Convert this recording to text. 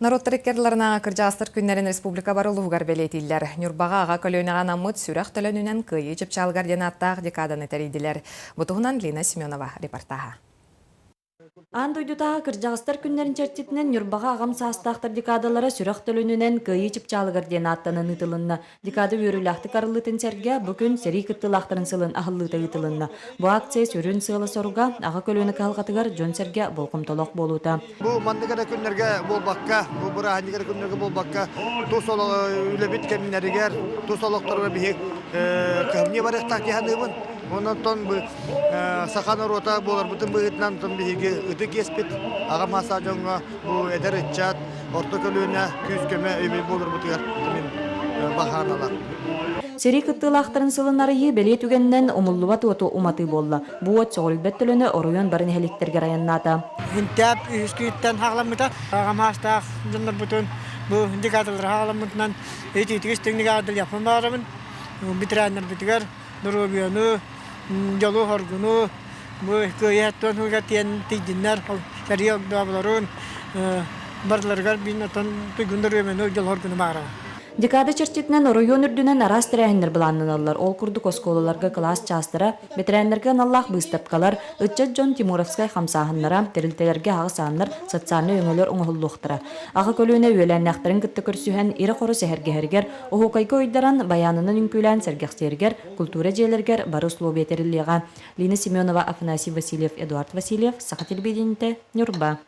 Норуоттар иккардыларынааҕы кырдьаҕастар күннэрин республика бары улууһугар бэлиэтииллэр. Ньурбаҕа аҕа көлүөнэҕэ анаммыт Сүрэх төлөнүнэн Кыайыы чыпчаалыгар диэн ааттаах декаданы тэрийдилэр. Бу туһунан Лина Семенова репортаһа. Аан дойдутааҕы кырдьаҕастар күннэрин чэрчитинэн Ньурбаҕа аҕам саастаахтар декадалара Сүрэх төлөнүнэн Кыайыы чыпчаалыгар диэн ааттанан ыытылынна. Декада үөрүүлээхтик арыллыытын сэргэ бу күн сэрии кыттыылаахтарын сылын аһыллыыта ыытылынна. Бу акция сүрүн сыала-соруга аҕа көлүөнэ кыһалҕатыгар дьон-сэргэ болҕомтолоох буолуута. Бу маннык эрэ күннэргэ буолбакка, бу бырааһынньык эрэ күннэргэ буолбакка, тус үлэбит кэмнэригэр, тус олохторугар биһи кыһамньы барыахтаах дии саныыбын. Онон бу саха норуота буоларбытын быһыытынан биһиги ытык иэспит аҕа мааса дьоҥҥо бу эдэр ыччат, орто көлүөнэ күүс-көмө өйөбүл буоларбытыгар мин баһааналар. Сэрии кыттыылаахтарын сылын арыйыы бэлиэ түгэнинэн умуллубат уоту уматыы буолла. Бу уот сөҕүрүйбэт төлөнө оройуон бары нэһилиэктэригэр айаннаата. Интээп үһүс күнүттэн хаҕаламмыта. Аҕам дьоннорбутун бу декадалары хаҕаламмытынан итиитик истиҥник аадылыахпын баҕарабын. Ветераннарбытыгар доруобуйаны, дьолу-соргуну, бу кыайа туон сылга тиэн тиийдиннэр, сэрии огдооболорун барыларыгар биин отон туйгун доруобуйаны, дьолу-соргуну баҕарабын. Декада чэрчитинэн оройуон үрдүнэн араас тэрээһиннэр былааннаналлар. Ол курдук оскуолаларга кылаас чаастара, бэтэрээннэргэ аналлаах быыстапкалар, ыччат дьон Тимуровскай хамсааһыннара, тэрилтэлэргэ аһаҕас ааннар, социальнай өҥөлөр оҥоһуллуохтара. Аҕа көлүөнэ үөлээннээхтэрин кытта көрсүһэн, ирэ-хоро сэһэргэһэригэр, оһуокайга уйдаран, байаанынан үҥкүүлээн сэргэхсийэригэр, култуура дьиэлэригэр бары условия тэриллиэҕэ. Лина Семенова, Афанасий Васильев, Эдуард Васильев, Саха телевидениетэ, Ньурба.